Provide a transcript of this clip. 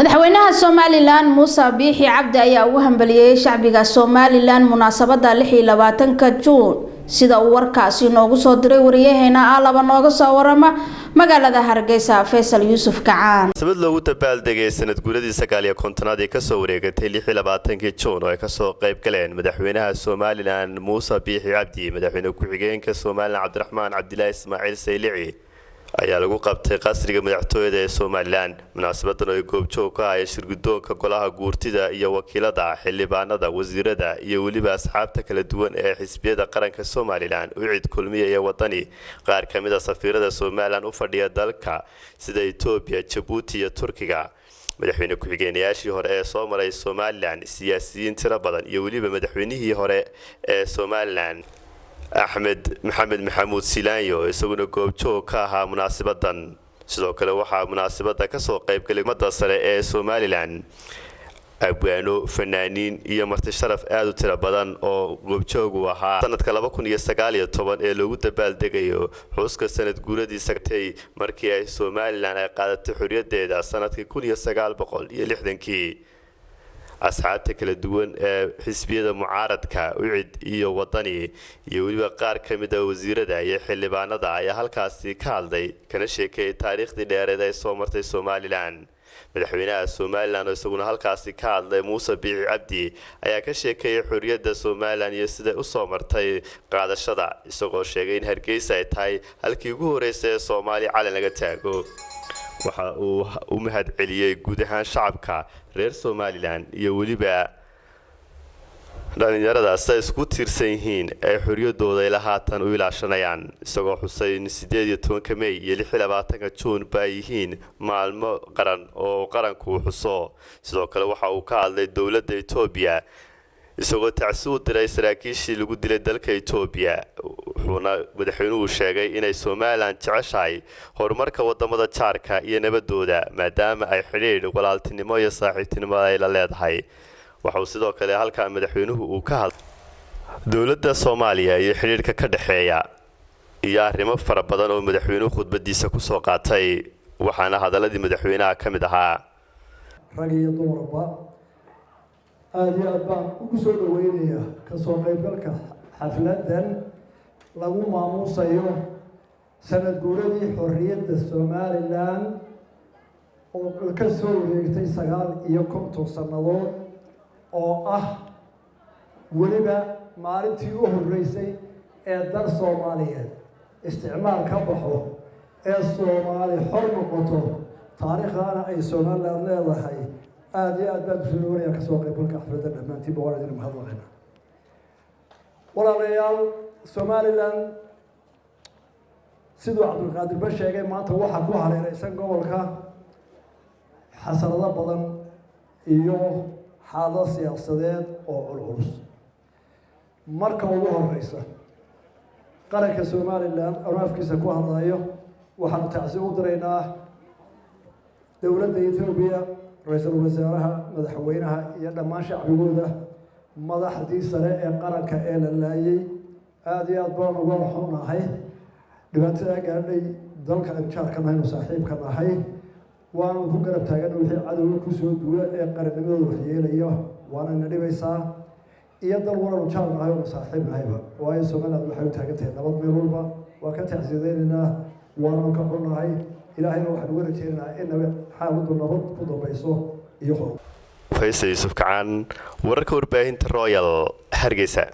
Madaxweynaha Somaliland Muuse Biixi Cabdi ayaa ugu hambalyeeyey shacbiga Somaliland munaasabada 26-ka Juun, sida uu warkaasi noogu soo diray wariyaheena Aalaba nooga soo warama magaalada Hargeysa, Faysal Yuusuf Kacaan. Munaasabad loogu dabaaldegay sanad guuradii 59aad ee kasoo wareegatay 26-kii Juun oo ay kasoo qayb galeen madaxweynaha Somaliland Muuse Biixi Cabdi, madaxweyne ku-xigeenka Somaliland Cabdiraxmaan Cabdilaahi Ismaaciil Saylici, ayaa lagu qabtay qasriga madaxtooyada ee Somaliland. Munaasabadan oo ay goobjoog ka ahaya shirgudoonka golaha guurtida iyo wakiilada, xildhibaanada, wasiirada iyo weliba asxaabta kala duwan ee xisbiyada qaranka Somaliland, UCID, Kulmiya iyo Wadani, qaar ka mid a safiirada Somaliland u fadhiya dalka sida Etoobiya, Jabuuti iyo Turkiga, madaxweyne ku-xigeenayaashii hore ee soo maray Somaliland, siyaasiyiin tiro badan iyo weliba madaxweynihii hore ee Somaliland Axmed Maxamed Maxamuud Silaanyo, isaguna goobjoog ka ahaa munaasabadan. Sidoo kale waxaa munaasabada kasoo qaybgalay ummadda sare ee Somaliland, abwaano, fanaaniin iyo marti sharaf aada u tiro badan oo goobjoogu ahaa. Sanadka 2019 ee loogu dabaaldegayo xuska sanad guuradii sagtay markii ay Somaliland ay qaadatay xorriyadeeda sanadkii 1960-kii. Asxaabta kala duwan ee xisbiyada mucaaradka, UCID iyo Wadani, iyo weliba qaar ka mid a wasiirada iyo xildhibaanada ayaa halkaasi ka hadlay kana sheekeeyay taariikhdii dheereed ay soo martay Somaliland. Madaxweynaha Somaliland oo isaguna halkaasi ka hadlay, Muuse Biixi Cabdi, ayaa ka sheekeeyay xorriyadda Somaliland iyo siday usoo martay qaadashada, isagoo sheegay in Hargeysa ay tahay halkii ugu horreysay ee Soomaaliya calan laga taago. Waxa uu u mahad celiyey guud ahaan shacabka reer Somaliland iyo weliba dhalinyarada siay isku tiirsan yihiin ay xorriyaddooda ila haatan u ilaashanayaan, isagoo xusay in 18-ka Mey iyo 26-ka Juun ba ay yihiin maalmo qaran oo qaranku xuso. Sidoo kale waxa uu ka hadlay dowladda Etoobiya, isagoo tacsi u diray saraakiishii lagu dilay dalka Etoobiya, wuxuuna madaxweynuhu sheegay inay Somaliland jeceshahay horumarka wadamada jaarka iyo nabadooda, maadaama ay xidhiidh walaaltinimo iyo saaxiibtinimo ay la leedahay. Waxauu sidoo kale halkaa madaxweynuhu uu ka hadlay dowladda Soomaaliya iyo xidhiidhka ka dhexeeya iyo arrimo fara badan oo madaxweynuhu khudbadiisa kusoo qaatay, waxaana hadaladii madaxweynaha ka mid ahaa: Rag iyo dumarba, aada iyo aad baan ugu soo dhaweynayaa kasoo qaybgalka xafladan lagu maamuusayo sanad guuradii xorriyadda Somaliland oo ka soo wareegtay 59 sannadood, oo ah weliba maalintii u horreysay ee dal Soomaaliyeed isticmaal ka baxo ee Soomaali xor noqoto, taariikhdaana ay Somaliland leedahay. Aada iyo aad baan kusoo dhawanaya kasoo qaybgalka xafladda. Dhammaantiinba waan idin mahadnaqayna. Walaalayaal, Somaliland siduu Cabdulqaadirba sheegay, maanta waxaa ku hareereysan gobolka xasarado badan iyo xaalado siyaasadeed oo culculus. Marka ugu horeysa, qaranka Somaliland anuu afkiisa ku hadlayo, waxaanu tacsi u diraynaa dowladda Etoobiya, ra-iisul wasaaraha, madaxweynaha iyo dhammaan shacbigooda, madaxdii sare ee qaranka ee la laayay. Aada iyo aad baan uga xunnahay dhibaatada gaadhay dalka aan jaarka nahay, saaxiibka nahay. Waanu ku garab taagan wixii cadowga kusoo duula ee qarannimadooda waxyeelaya, waana na dhibaysaa iyo dal walanu jaar nahay oonu saaxiib nahayba, waayo Somaliland waxay u taagan tahay nabad meel walba. Waa ka tacsiyadeynaynaa, waananu ka xunnahay. Ilaahayna waxaan uga rajeynaynaa in xaaladdu nabad ku dambayso iyo hor. Faysal Yuusuf Kacaan, wararka warbaahinta Royal, Hargeysa.